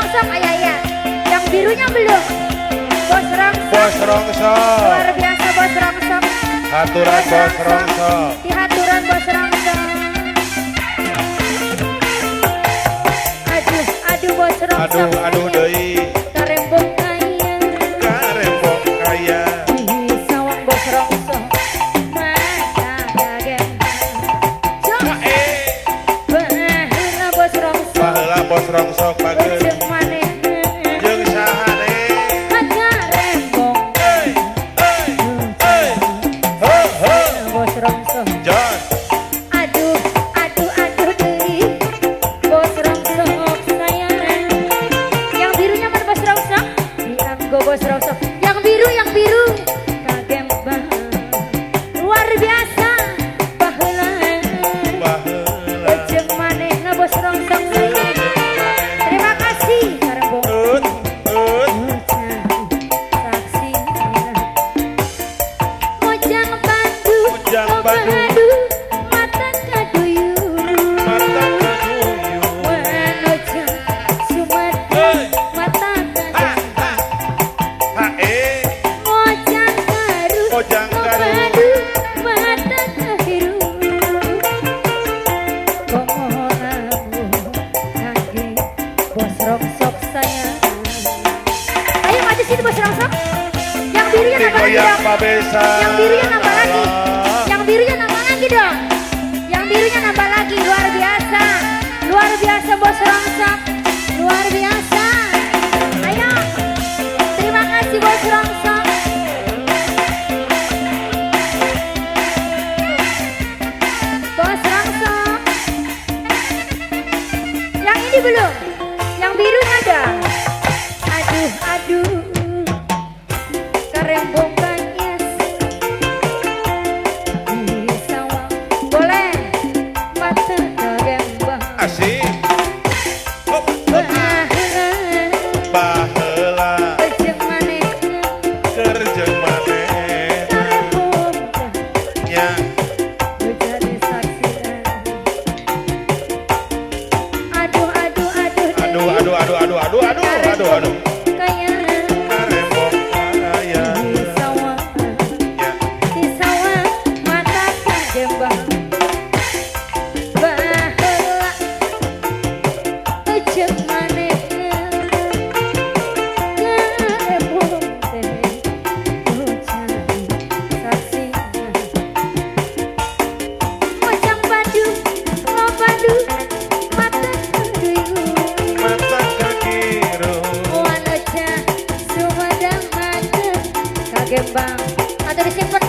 Rongsok, ayah ya. Yang birunya belum. Bos Rongsok. Bos Rongsok. Luar biasa Bos Rongsok. Haturan Bos Rongsok. Dihaturan Bos Rongsok. Aduh, aduh Bos Rongsok. Aduh, aduh deui. Karembong kaya. Karembong kaya. Di sawang Bos Rongsok. Mata kagembang. Cok. Baheula Bos Rongsok. Baheula Bos Rongsok bageun. Jeung manehna. Jeung sahane. Karembong. Hey, hey, hey. Ho, ho. Bos Rongsok. Jos. Aduh, aduh, aduh deui. Bos Rongsok sayang. Yang birunya mana Bos Rongsok? Dianggo Bos Rongsok. Yang biru, yang biru. Kagembang. Luar biasa. Baheula. Baheula. Jeung manehna Bos Rongsok sayang. Terima kasih Karembong. Ut, ut. Saksi. Mojang Pandu, Mojang Pandu. Padu, mata kaduyu. Mata kaduyu. Wanoja Sumedang, Hey. mata Ha, kaduyu. ha. Ha, eh. Mojang Garut, Mojang Garut. Padu, mata kahiru. Komo lamun kangge Bos Rongsok sayang. Ayo maju sini Bos Rongsok. Yang birunya nambah lagi Digoyang dong. pabesa. Yang birunya nambah lagi. Yang birunya nambah lagi dong. Yang birunya nambah lagi. Luar biasa. Luar biasa Bos Rongsok. Luar biasa. Ayo. Terima kasih Bos Rongsok. Bos Rongsok. Yang ini belum. Yang biru ada. Aduh, aduh. Karembongkan yes. Di sawah boleh mata kagembang. Asik. Hop, hop. Baheula Baheula. jeung manehna Keur jeung maneh. karembongkan Nya. nu jadi saksina. Aduh, aduh, aduh Aduh, deui. aduh, aduh, aduh, aduh, aduh, aduh, aduh. Kaya Karembong kaya. di sawah. Nya. Di sawah mata kagembang. Baheula jeung manehna karembong teh nu jadi saksina. Mojang Padu, ngopadu, mata kaduyu. Mata kagiru. Wanoja Sumedang mata kagembang. Atau disimpan